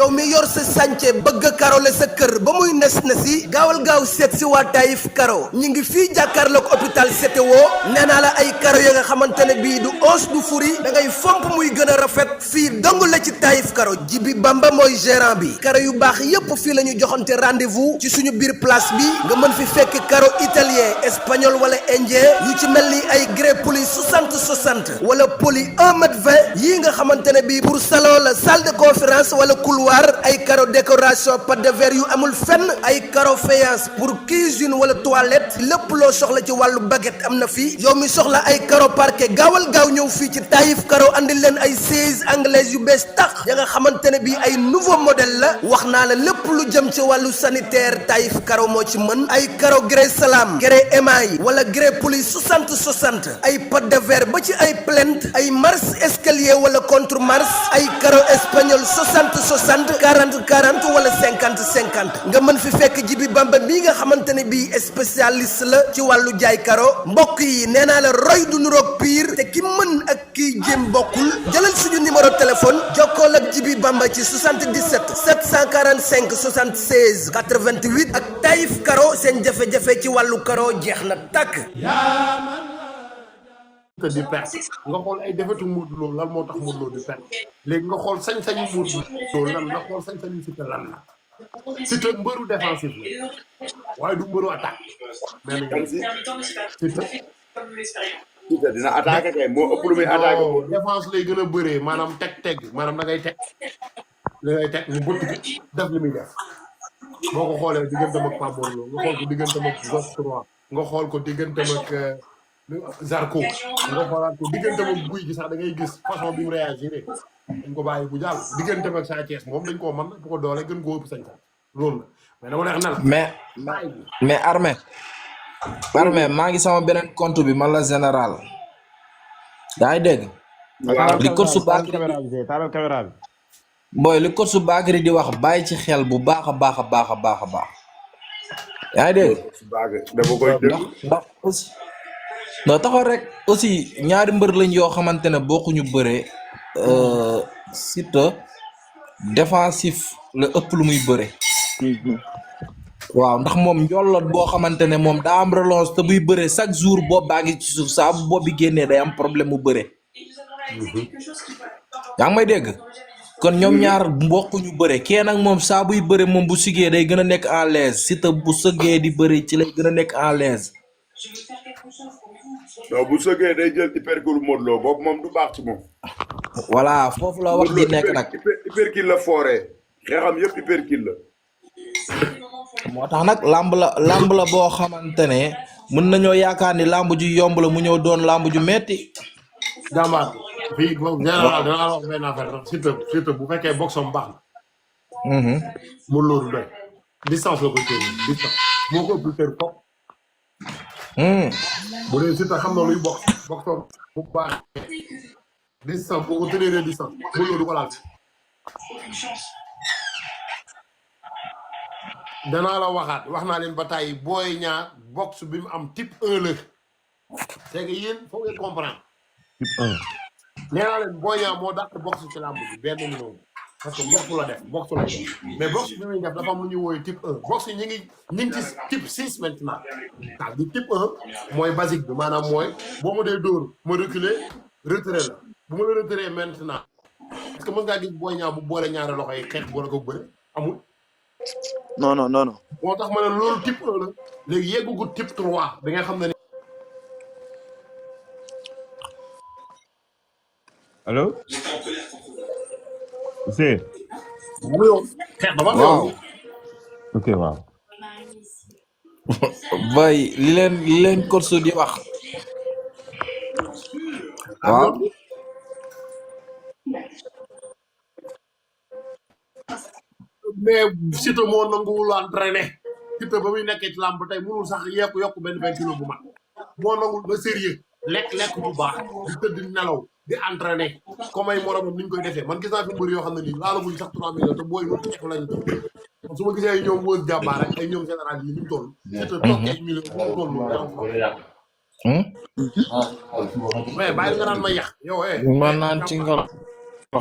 yow mi yor sa sànce bëgg a karole sa kër ba muy nes nesi gaawal gaaw seet si waa Taïf Karo ñi ngi fii jàkkaarloog hôpital Siteu nee naa la ay karo ya nga xamante ne bii du os du furi da ngay fomp muy gën a rafet fii dong la ci Taïf Karo Jibi Bamba mooy gérant bi karo yu baax yépp fii la ñu joxante rendez-vous ci suñu biir place bi nga mën fi fekk karo italien espagnol wala indien yu ci mel ni ay grès poli 60-60 wala poli 1m20 yii nga xamante ne bii pour salon la salle de conférence wala ay carreau décoration pâte de verre yu amul fenn ay carreau faïence pour cuisine wala toilette lépp loo soxla ci wàllu baguette am na fii yow mi soxla ay carreau parquet gaawal gaaw ñëw fii ci Taïf Karo andi leen ay sièges anglaises yu bees tax ya nga xamante ne bii ay nouveau modèle la wax naa la lépp lu jëm ci wàllu sanitaire Taïf Karo moo ci mën ay carreau grès salam grès émail wala grès poli 60-60 ay pâte de verre ba ci ay plinthe ay marche escalier wala contre marche ay carreau espagnol 60-60 40-40 wala 50-50 nga mën fi fekk Jibi Bamba bii nga xamante ne bii spécialiste la ci wàllu jaay karo mbokk yi nee naa la roy du nuroog pire te ki mën ak kiy jéem bokkul jëlal suñu numéro téléphone jokkool ak Jibi Bamba ci 77 745 76 88 ak Taïf Karo seen jafe-jafe ci wàllu karo jeex na tàkk. te di perte nga xool ay defetu Modou Lo lan moo tax Modou Lo di perte léegi nga xool sañ-sañu Modou Lo lan nga xool sañ-sañu Siteu lan la Siteu mbëru défensif la waaye du mbëru attaque mais nag Siteu dina attaqué kay moo ëpp lu muy attaqué défense lay gën a bëree maanaam teg maanaam da ngay teg ñu bëtt ko def li muy def boo ko xoolee digganteem ak Pape Mor Lo nga xool ko digganteem ak Zos 3 nga xool ko digganteem ak Zarko nga xoolaat ko diggante moom guy gi sax da ngay gis façon bi mu réagir dañ ko bàyyi bu jàll diggante ak Sa Thiès moom dañ koo mën bu ko doole gën koo ëpp sañ loolu la mais dama neex na la mais Armé maa ngi sama beneen compte bi man la général yaa ngi dégg li coach su Bakary booy li coach su Bakary di wax bàyyi ci xel bu baax a baax a baax a baax a baax yaa ngi dégg dama koy dégg ndax aussi non taxaw rek aussi ñaari mbër lañ yoo xamante ne bokkuñu bëre Siteu défensif la ëpp lu muy bëre waaw ndax moom njolloot boo xamante ne moom daa am relance te buy bëre chaque jour boobu baa ngi ci suuf saa bu boobu génnee day am problème mu bëre yaa ngi may dégg kon ñoom ñaar bokkuñu bëre kee nag moom saa buy bëre moom bu sigee day gën a nekk en l'aise Siteu bu sëggee di bëre ci lay gën a nekk en l'aise non bu sëggee day jël hypercule Modou Lo boobu moom du baax ci moom. voilà foofu la wax di nekk nag. hypercule la fooree xeexam yëpp hypercule la. moo tax nag làmb la boo xamante ne mën nañoo yaakaar ni làmb ju yomb la mu ñëw doon làmb ju metti. jàmbaar fii général dana la wax benn affaire sax Siteu bu fekkee boxam baax na. Modou Lo du doy distance la koy téye distance moo ko ëpp tër foofu. bu dee Siteu xam na luy boxam bu baax distance boo ko tënee distance Modou Lo du ko laal. danaa la waxaat wax naa leen ba tàyyi Boy Niang box bi mu am type 1 la c'est que yéen foog ngeen comprendre. type 1 nee naa leen Boy Niang moo dàq box ci làmb bi benn million parce que box la def box lay def mais box bi muy def dafa am lu ñuy wooye type 1 box yi ñu ngi ci type 6 maintenant waaw di type 1 mooy basique bi maanaam mooy boo ma dee dóor ma reculer retrait la bu ma la retiré maintenant est-ce que mën ngaa gis Boy Niang bu boole ñaari loxo yi xeex boole ko bëre amul. non. moo tax ma ne loolu type 1 la léegi yeggugu type 3 bi nga xam ne. allo. Seydou. waaw. ok waaw. boy li leen coach di wax. waaw. mais Siteu moo nanguwul entraîné Siteu ba muy nekkee ci làmb tey mënul sax yokk benn 20 kilos bu mag moo nangul ba sérieux lekk bu baax di tëdd nelaw di entraîné comme ay moromam ni ñu koy defee man gis naa fi mbër yoo xam ne nii laalaguñ sax 3 millions te booy lu nekk lañu toll su ma gisee ay ñoom wës jàmbaar rek ay ñoom général yi ñu toll Siteu toog ay millions bu toll mais bàyyi nga naan ma yax yow man naan ci ngalax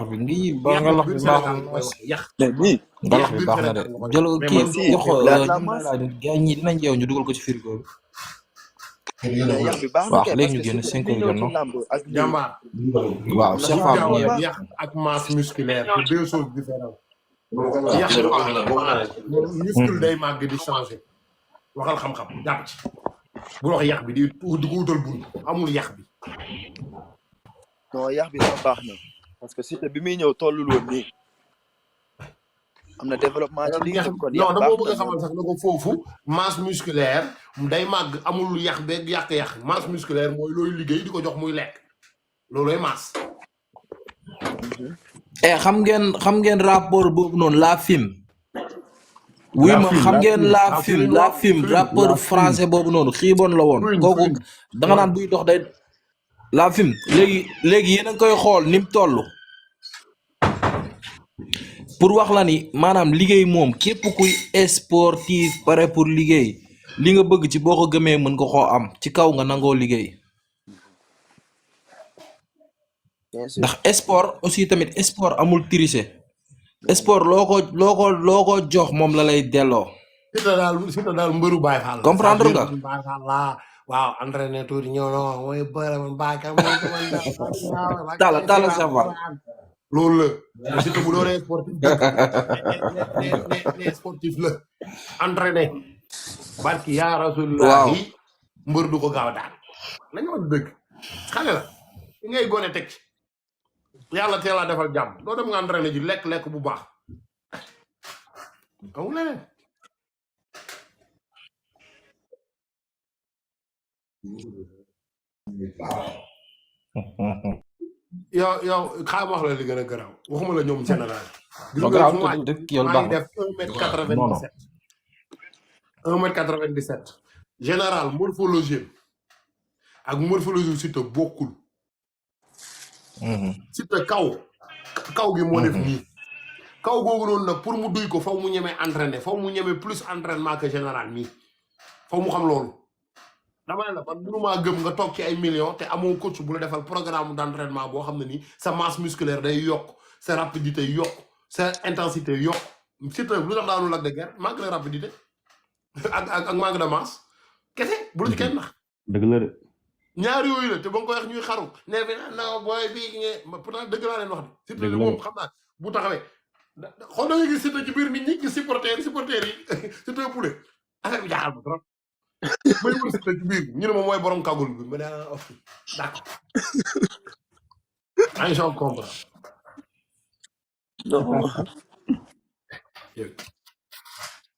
bi ngi ba yax ngalax biir bi Sénégal baaxul nga koy wax yax mais nii ngalax yax bi biir baax na de Sénégal nga koy jël wax mais kii man si jox la la ñu may masse laaj gars ñi dinañ yeew ñu dugal ko ci frigo bi mais yax bi baax na waaw kay léegi parce ñu que génn surtout 5 bi heures ñëw jot ci na làmb ak lii jàmbaar waaw am na Cheikh bu Fall changement ñu bu jaawale baax yax ak masse musculaire c'est deux choses différentes yax muscle day màgg di changer waxal xam-xam jàpp ci bu wax yax bi di ko wutal bunt amul yax bi non yax bi sax baax na parce que Siteu bi muy ñëw tollul woon nii am na développement ci yax diggante bi kon non yax dama baax bëgg na a xamal sax na ko foofu masse musculaire day màgg amul yax beeg yàq-yàq masse musculaire mooy looy liggéey di ko jox muy lekk looloy masse xam ngeen rapport boobu noonu la film wuy ma xam ngeen la film rapport français boobu noonu xiiboon la woon kooku da nga naan buy dox day la film léegi yéen a ngi koy xool ni mu toll pour wax la ni maanaam liggéey moom képp kuy sportif pare pour liggéey li nga bëgg ci boo ko gëmee mën nga koo am ci kaw nga nangoo liggéey bien sûr ndax sport aussi tamit sport amul tricher sport loo ko jox moom la lay delloo Siteu daal mbëru Baay Faal la comprendre nga Baay Faal la waaw entraîné tuuti ñëw na mooy bëre man baakar mooy tala safar loolu la Siteu bu doonee sportif ne sportif la entraîné barki yaa rasulillahi mbër du ko gaaw daal nañu wax dëgg xale la li ngay gone teg ci yàlla teel a defal jàmm doo dem nga entraîné ji lekk bu baax amul leneen yow xaaral ma wax la li gën a garaaw waxuma la ñoom général. gis nga fu maa ngi def 1m97. 1m97. général morphologie ak morphologie Siteu bokkul. Siteu kaw gi moo def nii. kaw googu noonu nag pour mu duy ko faw mu ñemee entraîner faw mu ñemee plus entraînement que général nii faw mu xam loolu. dama ne la man mënumaa gëm nga toog ci ay millions te amoo coach bu la defal programme d'entraînement boo xam ne nii sa masse musculaire day yokk sa rapidité yokk sa intensité yokk Siteu lu tax daanu Lac de Guiers manque de rapidité ak manque de masse kese bu la ci kenn nax. dëgg la de. ñaar yooyu la te ba nga koy wax ñuy xaru nee bi non booy bii nga pourtant dëgg laa leen wax de. Siteu moom xam naa bu taxawee xool da nga gis Siteu ci biir nit ñi gis supporter yi Siteu poulet affaire bi jaaxal ma trop. may wër Siteu ci biir ñu ne ma mooy borom kagul bi ma ne d'accord ay gens comprendre non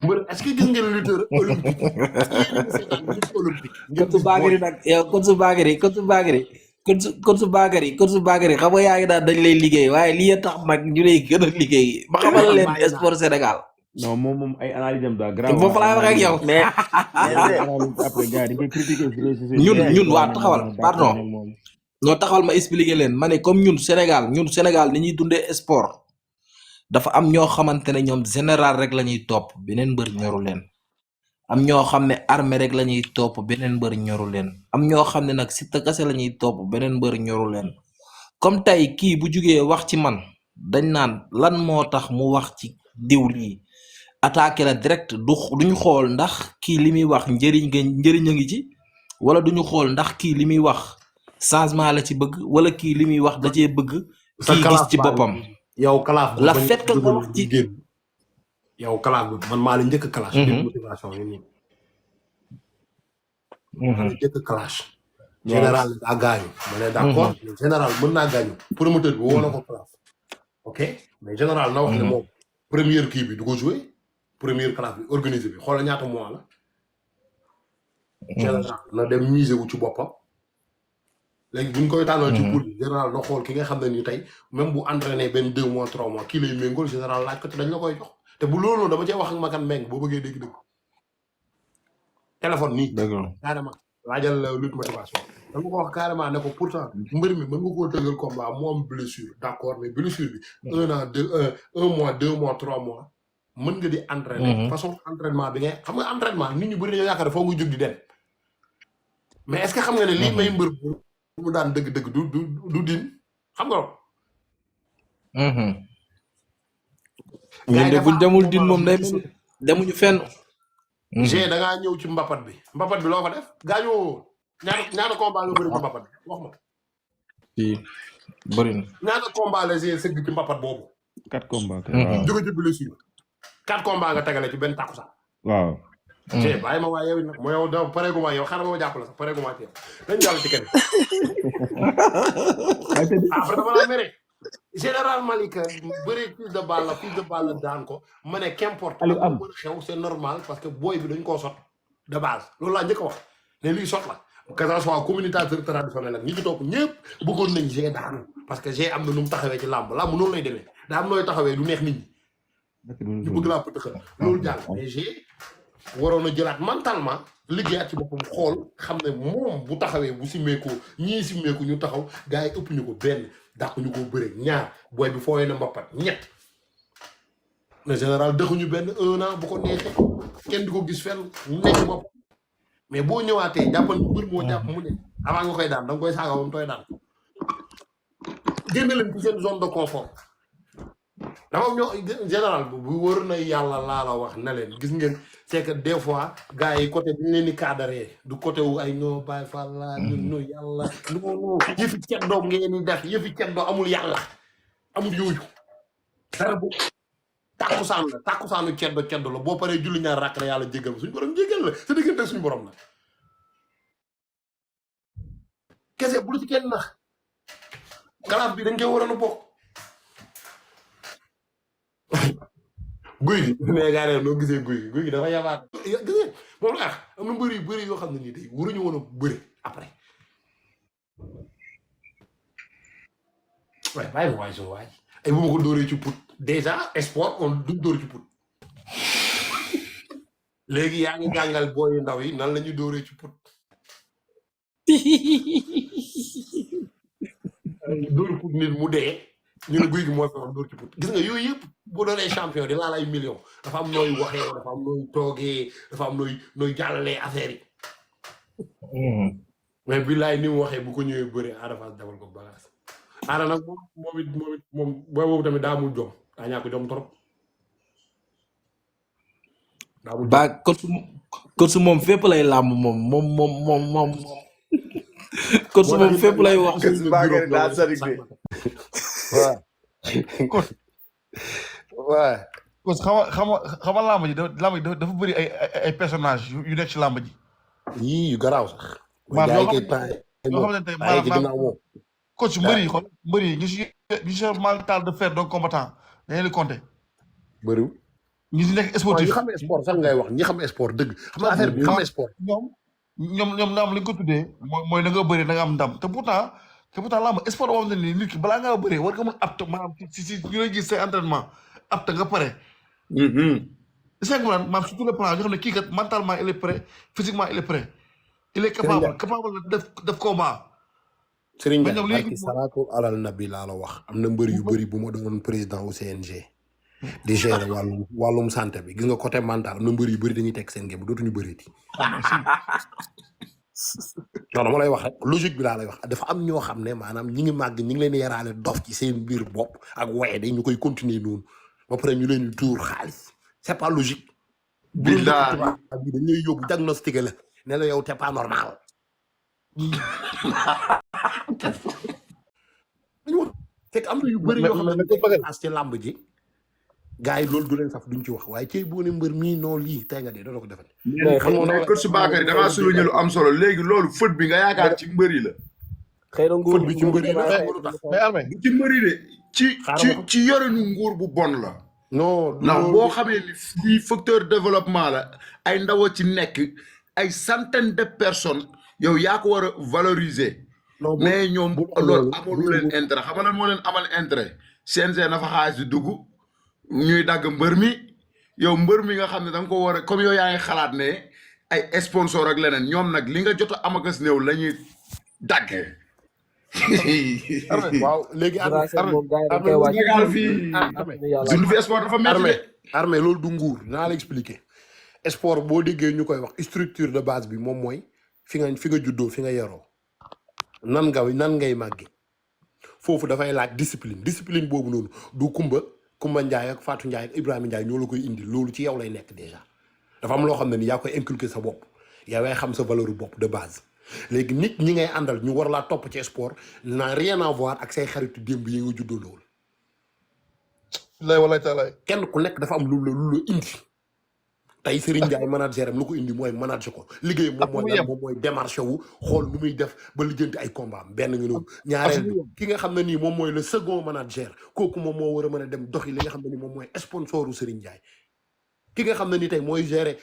mbër est-ce que gis ngeen lutteur olympique est-ce que yéen a ngi seetaan lutte olympique Côte Bakary nag yow Côte Bakary xam nga yaa ngi daan dañ lay liggéey waaye lii tax nag ñu lay gën a liggéey ba xamal leen sport Sénégal non moom ay analyse am daa grave. foofu laay wax ak yow mais après gars yi dañ koy critiquer ñun waa taxawal pardon non taxawal ma expliquer leen ma ne comme ñun Sénégal ni ñuy dundee sport dafa am ñoo xamante ne ñoom général rek la ñuy topp beneen mbër ñoru leen am ñoo xam ne armée rek la ñuy topp beneen mbër ñoru leen am ñoo xam ne nag Siteu kase la ñuy topp beneen mbër ñoru leen comme tey kii bu jugee wax ci man dañ naan lan moo tax mu wax ci diw lii attaqué la direct duñu xool ndax kii li muy wax njëriñ a ngi ci wala duñu xool ndax kii li muy wax changement la ci bëgg wala kii li muy wax da cee bëgg kii gis ci boppam yow kalaaf la fait que nga wax ci yow kalaaf bi man maa la njëkk clash motivation yi nii maa la njëkk clash général daa gaañu ma ne d'accord général mën naa gaañu promoteur bi woo na ko classe ok mais général na wax ne moom première kii bi du ko joué première classe bi organisé bi xoolal ñaata mois la général na dem miser wu ci boppam léegi buñ koy tànnal ci poule bi général na xool ki nga xam ne nii tey même bu entraîné benn 2 mois 3 mois kii lay méngool général laaj ko te dañ la koy jox te bu loolu dama cee wax ak makan meng boo bëggee dégg-dégg téléphone nii carrément laajal lutte motivation dama ko wax carrément ne ko pourtant mbër mi mën nga koo tëggal combat mu am blessure d'accord mais blessure bi 1 an 1 mois 2 mois 3 mois mën nga di entraîner façon entraînement bi ngay xam nga entraînement nit ñi bëri dañoo yaakaar foo nga jóg di dem mais est-ce que xam nga ne lii may mbër mu daan dëgg-dëgg du din xam nga. ñun de buñ demul din moom day mel demuñu fenn. G da ngaa ñëw ci mbapat bi loo fa def gaañoo ñaata combat nga bëri ci mbapat bi wax ma. fii bëri na. ñaata combat la G sëgg ci mbapat boobu. 4 combats. jóge ci blessure 4 combat nga tegale ci benn takkusaan. waaw. G bàyyi ma waa yow it nag mooy yow da pareegu ma yow xaaral ma jàpp la sax pareegu ma ci yow dañ jàll ci kenn. après dama la mere. Général Malika bëri fils de balle daan ko ma ne qu'importe lu mën a xew c'est normal parce que booy bi dañ koo sot de base loolu laa njëkk a wax ne lii sot la que ça soit communicateur traditionnel ak ñi ci topp ñëpp bëggoon nañ G daanu parce que G am na nu mu taxawee ci làmb noonu lay demee daa am nooy taxawee du neex nit ñi ñu bëgg laa pëtëxal loolu jàll mais G waroon a jëlaat mentalement liggéeyaat ci boppam xool xam ne moom bu taxawee bu simmeeku ñii simmeeku ñu taxaw gars yi ëpp ñu ko benn dàq ñu ko bëre ñaar booy bi fooyee na mbappat ñett le général dëxuñu benn 1 an bu ko neexee kenn du ko gis fenn nekk bopp mais boo ñëwaatee jàppal mbër moo jàpp mu ne avant nga koy daan da nga koy saaga moom tooy daan génn leen ci seen zone de confort dafa am ñoo général bu wër na yàlla laa la wax na leen gis ngeen c'est que des fois gars yi côté bi ñu leen di cadré du côté wu ay ñoo bàyyi fa la ñu yàlla non yëfi ceddoo ngeen di def yëfi ceddoo amul yàlla amul yooyu dara bu tàkkusaanu ceddo la boo paree julli ñaar rakk la yàlla jéggal suñu borom jéggal la sa diggante suñu borom la kese bu lu ci kenn nax kalaaf bi dañ koy waroon a bokk guy gi mais gars yi noo gisee guy gi dafa yabaat gis moom la am na mbëri yu bëri yoo xam ne nii tey waruñu woon a bëri après waaye bàyyi ma waay soo waay ay bu ma ko dóoree ci put déjà sport on duñ dóor ci put léegi yaa ngi jàngal booyu ndaw yi nan la ñuy dóoree ci put dóor put nit mu dee ñu ne guy gi moo fi wax dóor ci put gis nga yooyu yëpp boo doonee champion di laal ay millions dafa am nooy waxee dafa am nooy toogee dafa am nooy jàllalee affaire yi mais billaay ni mu waxee bu ko ñëwee bëri Ada Fass defal ko bagage Ada nag moom booy boobu tamit daa amul jom daa ñàkk jom trop ba coach moom fépp lay làmb moom coach moom fépp lay wax bakary daa sadik de waaw parce que xam nga làmb ji dafa bëri ay personnage yu nekk ci làmb ji yii yu garaaw sax maanaam yoo xam ne tey maanaam coach mbëri yi ñu si mental de faire donc combattant dañu leen compter bëriw ñu si nekk sportif ñi xam sport sax ngay wax ñi xam sport dëgg xam nga affaire bi xam sport ñoom na am li nga ko tuddee mooy da nga bëri da nga am ndam te pourtant làmb sport boo xam ne nii nit ki balaa ngaa bëree war nga mën apte maanaam si ñu lay gis say entraînement apte nga pare maanaam sur tous les plans yoo xam ne kii kat mentalement il est prêt physiquement il est prêt il est capable na def combat Serigne Ndiaye barki salaatu alal nabi laa la wax am na mbër yu bëri bu ma doon président au CNG di gérer wàllum santé bi gis nga côté mental am na mbër yu bëri dañuy teg seen ngëm dootuñu bëreeti non dama lay wax rek logique bi laa lay wax dafa am ñoo xam ne maanaam ñi ngi màgg ñi ngi leen di yaraale dof ci seen biir bopp ak waye day ñu koy continuer noonu ba pare ñu leen di tuur xaalis c'est pas logique bi dañ lay yóbbu diagnostiqué la ne la yow t'es pas normal fekk am na yu bëri yoo xam ne dañ koy ci làmb ji gars yi loolu du leen saf duñ ci wax waaye cey boo ne mbër mii non lii tey nga dee doo ko defal mais coach Bakary da ngaa souligné lu am solo léegi loolu fët bi nga yaakaar ci mbër yi la xëy na nguur bi ci mbër yi la bu ci mbër yi de ci yorinu nguur bu bon la non ndax boo xamee ni lii facteur développement la ay ndaw a ci nekk ay centaine de personnes yow yaa ko war a valoriser mais ñoom loolu amalu leen intérêt xam nga lan moo leen amal intérêt CNG na fa xaalis di dugg ñuy dagg mbër mi yow mbër mi nga xam ne da nga ko war a comme yow yaa ngi xalaat ne ay sponsor ak leneen ñoom nag li nga jot a amagas néew la ñuy daggee waaw léegi dund fi sport dafa métti armée loolu du nguur naa la expliquer sport boo déggee ñu koy wax structure de base bi moom mooy fi nga juddoo fi nga yaroo nan ngay màgge foofu dafay laaj discipline boobu noonu du Kumba Njaay ak Fatou Njaay ak Ibrahima Njaay ñoo la koy indi loolu ci yow lay nekk déjà dafa am loo xam ne ni yaa koy inculquer sa bopp yaa way xam sa valeur bopp de base léegi nit ñi ngay àndal ñu war laa topp ci sport n'a rien à voir ak say xaritu démb yi nga juddoo loolu lay walaay taalaay kenn ku nekk dafa am lu la indi tey Serigne Ndiaye manager am lu ko indi mooy manager ko liggéey moom mooy démarché wu xool nu muy def ba lijjanti ay combat am benn nga noonu ñaareel bi ki nga xam ne nii moom mooy le second manager kooku moom moo war a mën a dem doxi li nga xam ne nii moom mooy sponsoru Serigne Ndiaye ki nga xam ne ni tey mooy gérer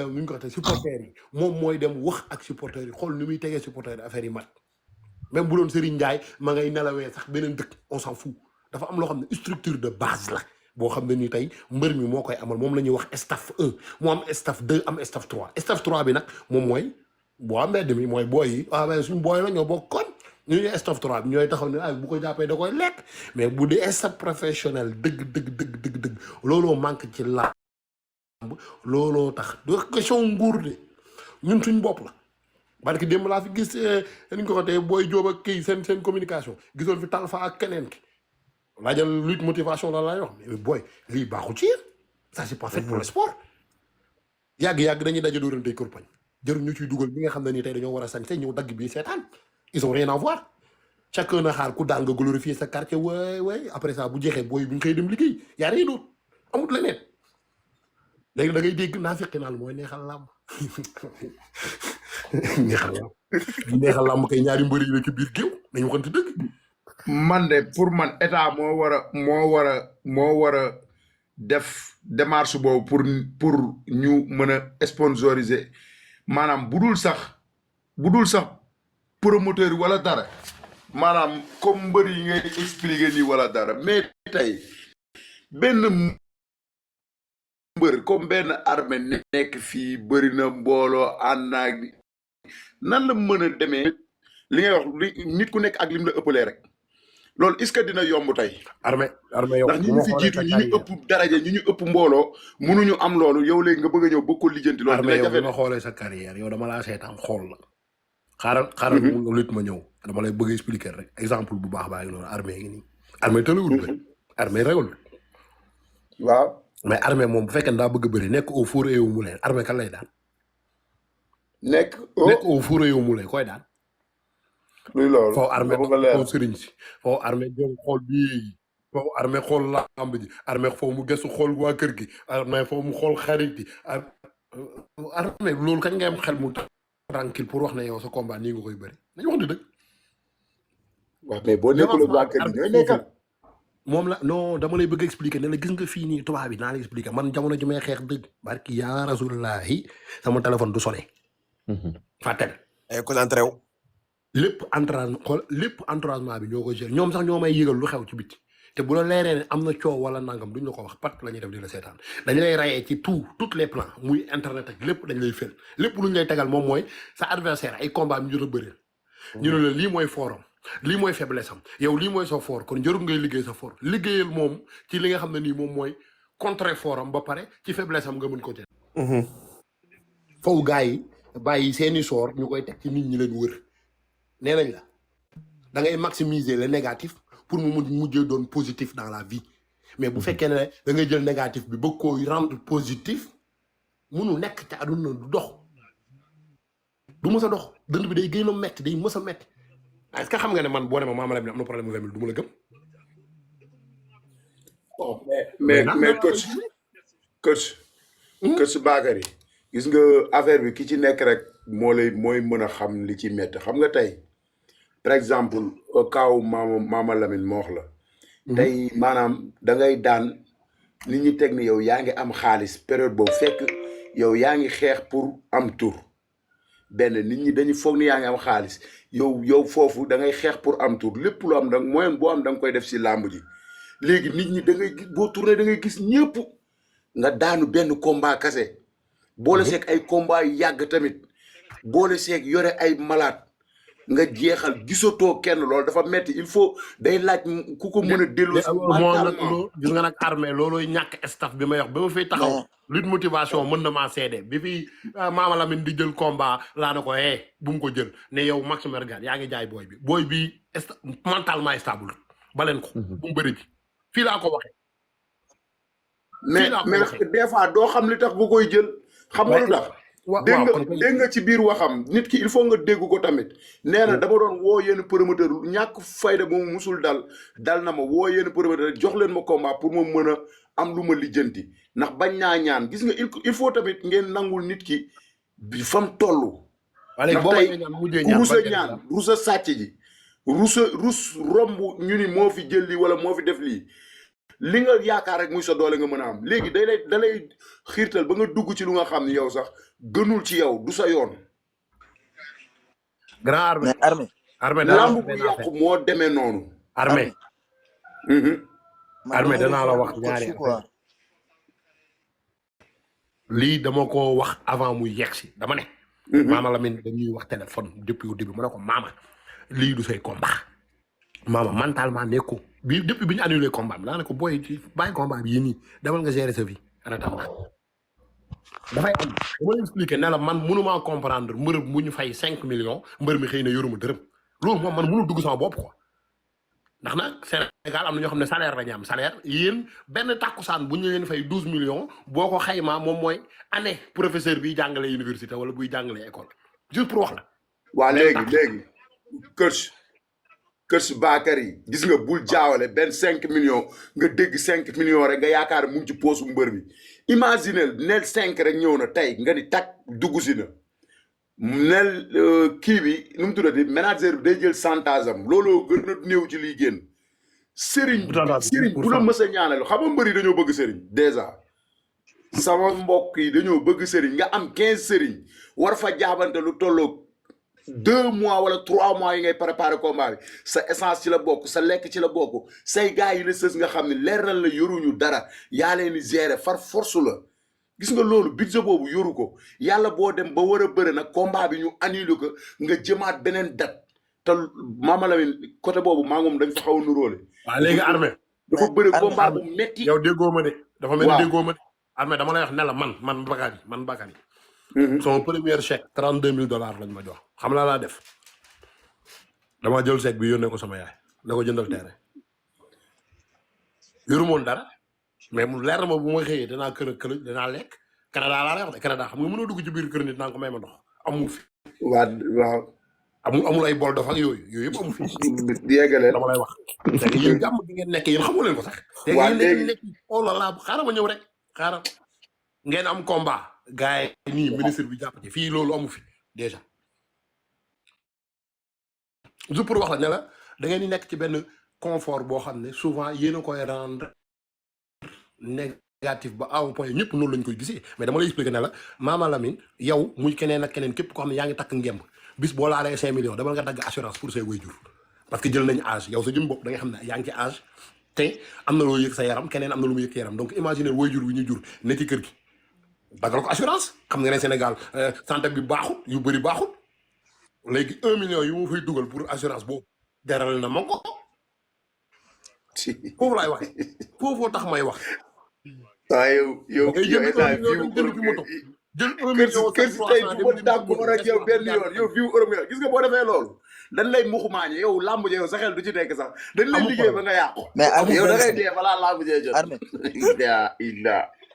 nu ñu ko waxee supporters yi moom mooy dem wax ak supporters yi xool nu muy tegee supporters yi affaire yi mat même bu doon Serigne Ndiaye ma ngay nelawee sax beneen dëkk on s'en fout dafa am loo xam ne structure de base la boo xam ne ni tey mbër mi moo koy amal moom la ñuy wax staff 1 mu am staff 2 am staff 3 staff 3 bi nag moom mooy boo am mbedd mi mooy booy yi waaw suñu booy la ñoo bokk kon ñu ñuy staff 3 bi ñooy taxaw ne ay bu ko jàppee da koy lekk mais bu dee staff professionnel dëgg looloo manque ci làmb looloo tax du question nguur de ñun suñ bopp la parce que démb laa fi gis ni ñu ko waxee booy jóob ak kii seen communication gisoon fi Talfa ak keneen ki laajal lutte motivation la laay wax mais booy lii baaxul ci yéen ça c'est pas fait pour le sport yàgg dañuy daje dóorante kurpañ jarul ñu ciy dugal bi nga xam ne nii tey dañoo war a sañ ñëw dagg bii seetaan ils ont rien à voir chacun na xaar ku daan nga glorifier sa quartier waay après ça bu jeexee booy bu ñu koy dem liggéey yaa rien d'autre amut leneen léegi da ngay dégg naa fekke naal mooy neexal làmb neexal làmb kay ñaari mbëri yi la ci biir géew dañu waxante dëgg man de pour man état moo war a def démarche boobu pour ñu mën a sponsoriser maanaam budul sax promoteur yi wala dara maanaam comme mbër yi ngay expliquer nii wala dara mais tey benn mbër comme benn armée nekk fii bëri na mbooloo ànd naag nan la mën a demee li ngay wax nit ku nekk ak lim la ëppalee rek loolu est-ce que dina yomb tey. armée yow ndax ñi ñu fi jiitu ñi ñu ëpp daraja ñi ñu ëpp mbooloo mënuñu am loolu yow léegi nga bëgg a ñëw bëgg ko lijjanti. loolu dina jafe armée yow bi ma xoolee sa carrière yow dama laa seetaan xool la. xaaral mu lit ma ñëw dama lay bëgg expliquer rek exemple bu baax baa ngi noonu armée ngi nii. armée tëlawul rek armée ragul. waaw. mais armée moom bu fekkee ne daa bëgg a bëri nekk au four et au moulin armée kan lay daan. nekk au four et au moulin koy daan. luy loolu foo armée foo sëriñ si foo armée jëm xool bii foo armée xool lamb ji armée foo mu gëstu xool waa kër gi armée foo mu xool xarit yi armée loolu kañ ngay am xel mu tranquille pour wax ne yow sa combat nii nga koy bëri nañu wax dëgg. waaw mais boo nekkul waa kër gi ñooy nekkal. moom la non dama lay bëgg a expliquer ne la gis nga fii nii tubaab bi naa la expliquer man jamono ji may xeex dëgg barki yaa rasulullahi sama téléphone du sonné. fàttali. ay concentré wu. lépp entouragement bi ñoo koy jël ñoom sax ñoo may yëgal lu xew ci biti te bu la leeree ne am na coow wala nangam duñ la ko wax pat la ñuy def di la seetaan dañ lay rayee ci tous les plans muy internet ak lépp dañ lay fël lépp luñ lay tegal moom mooy sa adversaire ay combat bi ñu jot a bëri ñu ne la lii mooy forum lii mooy faiblesse am yow lii mooy sa fort kon jarul ngay liggéey sa fort liggéeyal moom ci li nga xam ne nii moom mooy contre forum ba pare ci faiblesse am nga mën ko jël. foofu gars yi bàyyi seeni soor ñu koy teg ci nit ñi leen wër. nee nañ la da ngay maximiser le négatif pour mu mujjee doon positif dans la vie mais bu fekkee ne da ngay jël négatif bi bëgg koo rendre positif munu nekk ca àdduna du dox du mës a dox dënd bi day gën a metti day mës a metti est-ce que xam nga ne man boo ne ma mamalamine am na problème mu 20 000 du ma la gëm. mais coach Bakary gis nga affaire bi ki ci nekk rek mooy mën a xam li ci métti xam nga tey par exemple kaaw mamalamine moo wax la tey maanaam da ngay daan nit ñi teg ni yow yaa ngi am xaalis période boobu fekk yow yaa ngi xeex pour am tur benn nit ñi dañuy foog ni yaa ngi am xaalis yow foofu da ngay xeex pour am tur lépp lu am da moyen boo am da nga koy def si làmb ji léegi nit ñi da ngay boo tourné da ngay gis ñëpp nga daanu benn combat kase boole seeg ay combat yu yàgg tamit boole seeg yore ay malade nga jeexal gisatoo kenn loolu dafa metti il faut day laaj ku ko mën a dellu si mentalement gis nga nag armée loolooy ñàkk staff bi may wax ba ma fiy taxaw lutte motivation mën na maa seede bi fi Mama Lamine di jël combat laa na ko bu mu ko jël ne yow Max Mergan yaa ngi jaay booy bi mentalement stable baleen ko bu mu bëri ji fii laa ko waxee mais des fois doo xam li tax nga koy jël xam nga lu tax dégg nga ci biir waxam nit ki il faut nga dégg ko tamit nee na dama doon woo yenn promoteur ñàkk fayda moom musul dal na ma woo yenn promoteur jox leen ma combat pour ma mën a am lu ma lijjanti ndax bañ naa ñaan gis nga il faut tamit ngeen nangul nit ki fam toll ndax tey rusa ñaan rusa sàcc ji rus romb ñu ni moo fi jël lii wala moo fi def lii li nga yaakaar rek muy sa doole nga mën a am léegi da lay xiirtal ba nga dugg ci lu nga xam ni yow sax gënul ci yow du sa yoon. grand armée lamb bu yàqu moo demee noonu. armée danaa la wax ñaari lii dama ko wax avant muy yegsi dama ne. Mama Lamine dañuy wax téléphone depuis au début ma ne ko maama lii du say combat. maama mentalement nekku bi depuis bi ñu annulé combat bi daa ne ko booy ci bàyyi combat bi yéen ñii demal nga gérer sa vie en attendant dafay am dama la expliqué ne la man mënumaa comprendre mbër mu ñu fay 5 millions mbër mi xëy na yoruma dërëm loolu moom man mënul dugg sama bopp quoi ndax nag Sénégal am na ñoo xam ne salaire la ñu am salaire yéen benn takkusaan bu ñu leen fay 12 millions boo ko xaymaa moom mooy année professeur biy jàngale université wala buy jàngale école juste pour wax la. waa léegi kër bakary gis nga bul jaawale benn 5 millions nga dégg 5 millions rek nga yaakaar mu ngi ci poosu mbër bi imaginel nel 5 rek ñëw na tey nga ni tak dugg si na nel kii bi nu mu tuddati manager bi day jël chantage am looloo gën a néew ci liy génn sëriñ bu la mës a ñaanal xam nga mbër yi dañoo bëgg sëriñ dèjà sama mbokk yi dañoo bëgg sëriñ nga am 15 sëriñ war fa jaabante lu tolloog 2 mois wala 3 mois yi ngay préparer combat bi sa essence ci la bokk sa lekk ci la bokk say gars yi la sës nga xam ne leer na la yoruñu dara yaa leen di gérer far force la gis nga loolu budget boobu yoru ko yàlla boo dem ba war a bëre nag combat bi ñu annulé ko nga jëmaat beneen date te Mama Lamine côté boobu maa moom dañ fa xaw a nuróole. waaw léegi armée dafa bëre combat bu metti yow déggoo ma de. dafa mel ni déggoo ma de. armée dama lay wax ne la man bakary son premier chèque $32,000 lañ ma jox xam la laa def dama jël chèque bi yónnee ko sama yaay na ko jëndal terrain yoru moon dara mais mu leer na ma bu ma xëyee danaa kër danaa lekk Canada laa lay wax de Canada xam nga mënoo dugg ci biir kër nit naa ko may ma ndox amul fi waaw amul ay bol dof ak yooyu yëpp amul fi yeggalee dama lay wax te yéen jàmm bi ngeen nekk yéen xamu leen ko sax léegi nekk oh là là xaaral ma ñëw rek xaaral ngeen am combat gars yi nii ministre bi jàpp ci fii loolu amu fi déjà je pour wax la ne la da ngeen di nekk ci benn confort boo xam ne souvent yéen a koy rendre négatif ba à un point ñëpp noonu lañ koy gisee mais dama lay expliquer ne la Mama Lamine yow muy keneen ak keneen képp ko xam ne yaa ngi takk ngemb bis boo laalee 5 millions dama nga dagg assurance pour say waajur parce que jël nañ âge yow sa jëm bopp da nga xam ne yaa ngi ci âge te am na loo yëg sa yaram keneen am na lu mu yëg sa yaram donc imaginer waajur wi ñu jur ne ci kër gi dagal ko assurance xam nga ne Sénégal santé bi baaxul yu bëri baaxul léegi 1 million yu mu fay dugal pour assurance boobu jaral na ma ko foofu laay waxee foofoo tax may wax. waaw yow jël 1 million kër si tey bu ma d'accord ak yow benn yoon yow viu Europe gis nga boo defee loolu dañ lay muxumaañe yow làmb ja yow sa xel du ci nekk sax dañ lay liggéey ba nga yàqu. mais yow da ngay dee balaa làmb jee jot. armée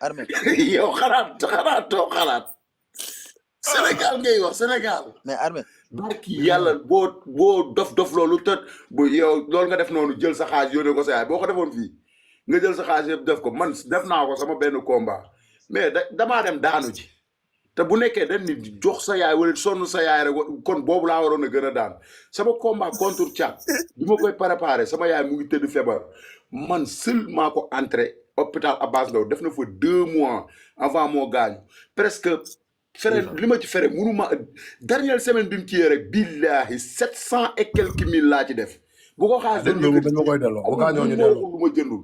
armée yow xalaat Sénégal ngay wax Sénégal. mais armée barki yàlla boo dof loolu tët bu yow loolu nga def noonu jël sa xaaj yónnee ko sa yaay boo ko defoon fii nga jël sa xaaj yëpp def ko man def naa ko sama benn combat mais damaa dem daanu ji te bu nekkee dañ ni jox sa yaay wala sonn sa yaay rek kon boobu laa waroon a gën a daan sama combat contre Thiat bi ma koy préparé sama yaay mu ngi tëdd feebar man seul maa ko entré hôpital Abass Ndao def na fa 2 mois avant moo gaañu presque fere li ma ci fere munu ma dernière semaine bi mu ciyee rek billahi 700 et quelques mille laa ci def bu ko xaas dañ koy delloo bu gaañoo ñu delloo lu ma jëndul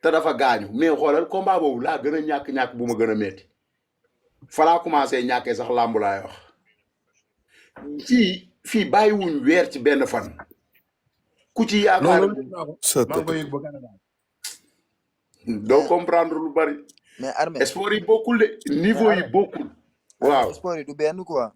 te dafa gaañu mais xoolal combat boobu laa gën a ñàkk bu ma gën a metti fa laa commencé ñàkkee sax làmb laay wax fii fii bàyyiwuñ weer ci benn fan ku ci yaakaar loolu naa ko maa ngi koy yëg ba Canada. doo comprendre lu bari mais armée sport yi bokkul de niveau yi bokkul waaw sport yi du benn quoi